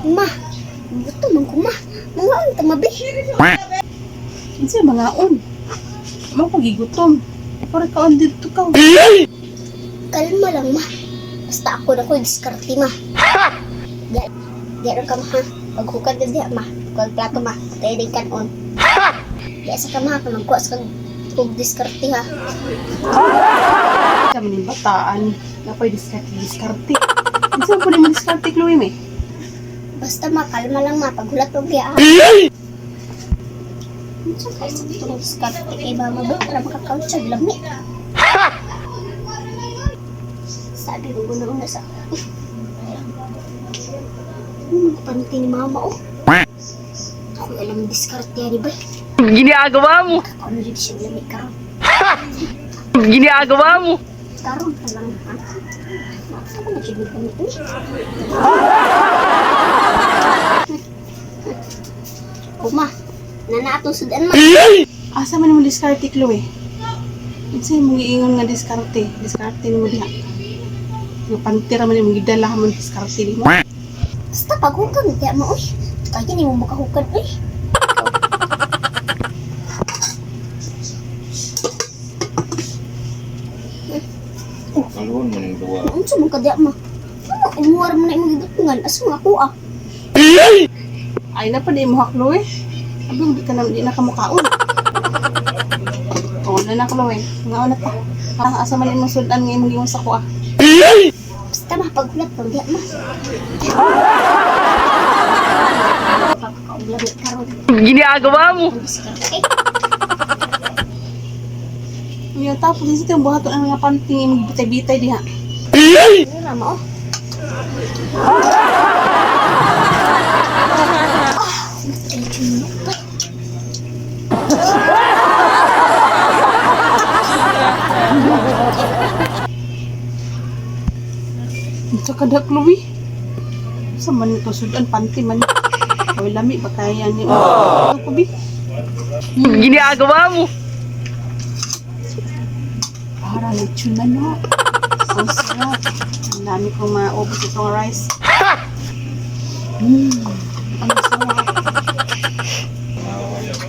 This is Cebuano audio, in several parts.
Ma, gutom man ko, ma. Mangaon ta, mabi. Unsa mangaon? Mao ko gigutom. Para kaon dito ka. Kalma lang, ma. Basta ako na ko diskarte, ma. Di, di ron ka, ma, ha. Paghukad ka diha, ma. Kag plato, ma. Tayo din kanon. Di sa ka, ma. Kung magkuha sa kag kog diskarte, ha. Sa man bataan, napay diskarte diskarte. Unsa po nimo diskarte, Chloe me? Basta, ma, kalma lang, ma. Paghulat og diha, ha. Unsa kay sa itong diskarte kay mama ba? Para makakaon siya lami. Sabi ko guna una sa... Ano panty ni mama, oh. Ako alam diskarte ni ba? Ginagawa mo! Kakaon rin siya lami karon. Ginagawa mo! Karon pa lang, ha? Ako na siya lami ni. Oh, ma. Nana atong sudan, ma. Asa man nimo diskarte, Chloe? Unsa imong giingon nga diskarte? Diskarte nimo diha. Nga panty ra man imong gidala mo diskarte nimo. Basta paghukad diya mo, uy. Kaya ni mo makahukad, uy. Kaluon mo ning duwa. Unsa man ka diya, ma? Ano, imuwar mo na imong gidutungan. Asa nga ako, ah? Ay na pa di mo ha, Chloe. Abi di ka na di na ka mukaon. Oh, na na Chloe. Ngaon na ta. Ah, asa man imong sudan nga imong giingon sa kuha? Basta ma, paghulat lang diya, ma. Pagkakaon lami karon. Ginagawa mo! Ang diskarte. Unya tapos din sa buhaton ang mga panty nga imong bitay-bitay diha. Ano ra, ma, oh? Ah, ay, chunok pa. Unsa ka da, Chloe? Sa man ito sudan panty man. Oy, lami ba kaya ni? Oh. Ko bi. Ginagawa mo! Para lechon na no. So sarap. Ang dami kong maubos itong rice. Ang sarap.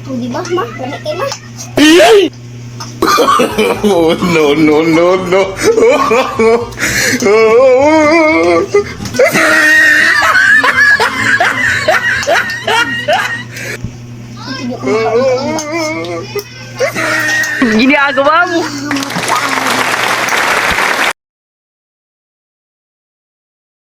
Oh, di ba, ma? Lami kay ma. Oh, no, no, no, no. Hindi ko makaon. Ginagawa mo!